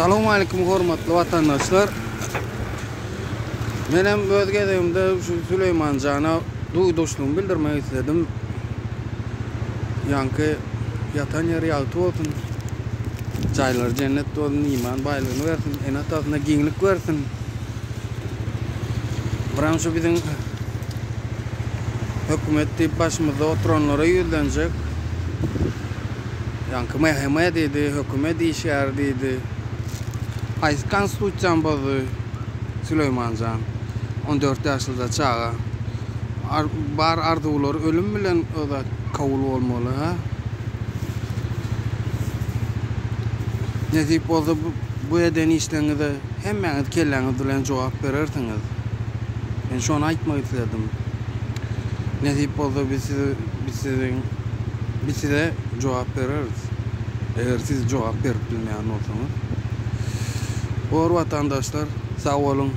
Salowmalikim hormatly watandaşlar. Menem öz gezegimde şu Süleýmanjana duýduşlygymy bildirmek isledim. Ýaňky ýatan ýeri ýagty bolsun. Jaýlary jennet bolsun, iman baýlygyny bersin, ene-atasyna giňlik bersin. Biram şu biziň hökümet diýip başymyzda oturanlara ýüzlenjek. Ýaňky MHM diýdi, hökümet işgäri diýdi. Haýsy konstitusiýany bozdy Süleýmanjan? 14 ýaşlyja çaga. Ar, bar arzuwlary ölüm bilen o zat kabul bolmaly, ha? Nesip bolsa bu, bu eden işleriňize hemmäňiz kelläňiz bilen jogap berersiňiz. Men şony aýtmak isledim. Nesip bolsa biz sizi, biz siziň, biz size jogap bereris. Eger siz jogap berip bilmeýän bolsaňyz. Bor watandaşlar, sag boluň.